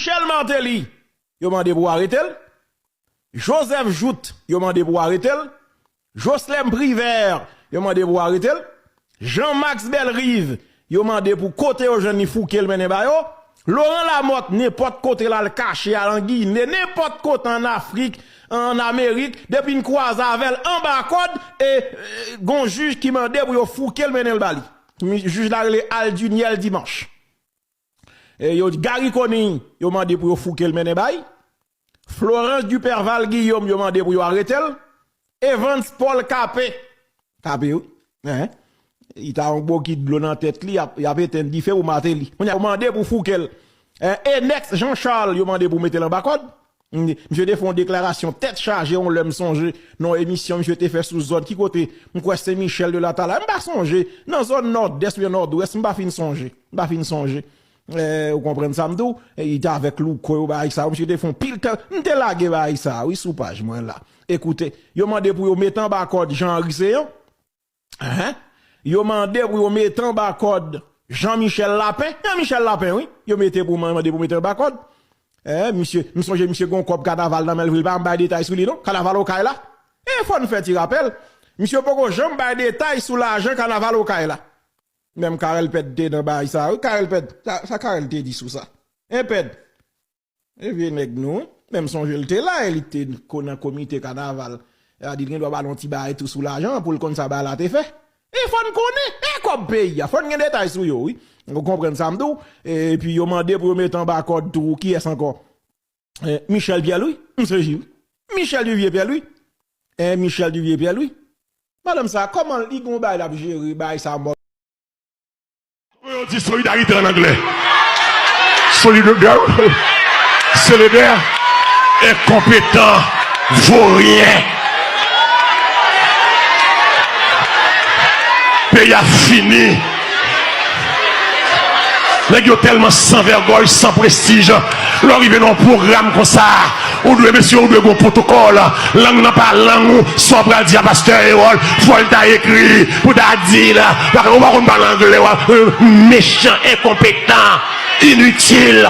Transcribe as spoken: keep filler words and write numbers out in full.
Michel Martelly, yo mande pou arete l. Joseph Jouthe, yo mande pou arete l. Jocelerme Privert, yo mande pou arete l. Jean Max Bellerive, yo mande pou kote yo jwenn li fouke l mennen ba yo. Laurent Lamothe, nenpòt kote l al kache, al an Ginen, nenpòt kote an Afrik, an Amerik, depi n kwaze avè l anba kòd, e, e, gon jij ki mande pou yo fouke l mennen l ba li. Jij la rele Alduniel Dimanche. E yo, Garry Conille, yo mande pou yo fouke l mennen ba li. Florence Duperval Guillaume, yo mande pou yo arete l. Evans Paul Capet. Capet, wi. Hein? Li ta yon bokit dlo nan tèt li, y ap, y ap etenn dife pou Martelly. Kounye a, yo mande pou fouke l. Hein? Enex Jean Charles, yo mande pou mete l anba kòd. Misye te fè yon deklarasyon tèt chaje, yon lè m sonje, nan yon emisyon misye te fè sou zòn, ki kote, m kwè Sen Michèl de Latalay, m pa sonje, nan zòn Nòdès oubyen Nòdwès, m pa fin sonje, m pa fin sonje. Eh, ou konprann sa m di w? Eh, li te avèk Louko yo, bagay sa yo, misye te fè yon pil tan, m te lage bagay sa, wi, sou paj mwen la. Ekoute, yo mande pou yo mete anba kòd Jean Henry Céant. Hein? Yo mande pou yo mete anba kòd Jean Michel Lapin. Jean Michel Lapin, wi. Yo mete pou mande pou mete anba kòd. Eh, misye, m sonje misye gon kòb kanaval nan men l, vre l pa m bay detay sou li, non. Kanaval Okay la. E fò n fè ti rapèl. Misye poko janm bay detay sou lajan kanaval Okay la. Menm Carel Pèd te nan bay sa, wi. Carel Pèd, sa, sa Carel te di sou sa? En Pèd. E vye nèg nou, wi. Men m sonje l te la, e li te ko-, nan komite kanaval. E a di l gen dwa ba l yon ti bagay tou sou lajan pou l konn sa bagay la te fè. E fò n konnen, e kòb peyi a, fò n gen detay sou yo, wi. Ou konprann sa m di w? E, epi yo mande pou yo mete anba kòd tou, kiyès ankò? E, Michel Pierre-Louis, m sonje, wi. Michel Duvier Pierre-Louis. E, Michel Duvier Pierre-Louis. Madanm sa, kòman li gon bagay l ap jere, bagay sa mò? Yo di solidarité an anglè. Solidaire, solidaire, enkonpetan, voryen. Peyi a fini. Nèg yo tèlman san vègòy, san prestij. Lè w rive nan yon pwogram konsa, ou dwe, mesye, ou dwe gon pwotokòl. Lang nan pa lang ou. Sa w pral di a pastè Erol, fò l ta ekri pou ta di l. Paske ou pa konn pale anglè, w ap, euh, mechan, enkonpetan, initil.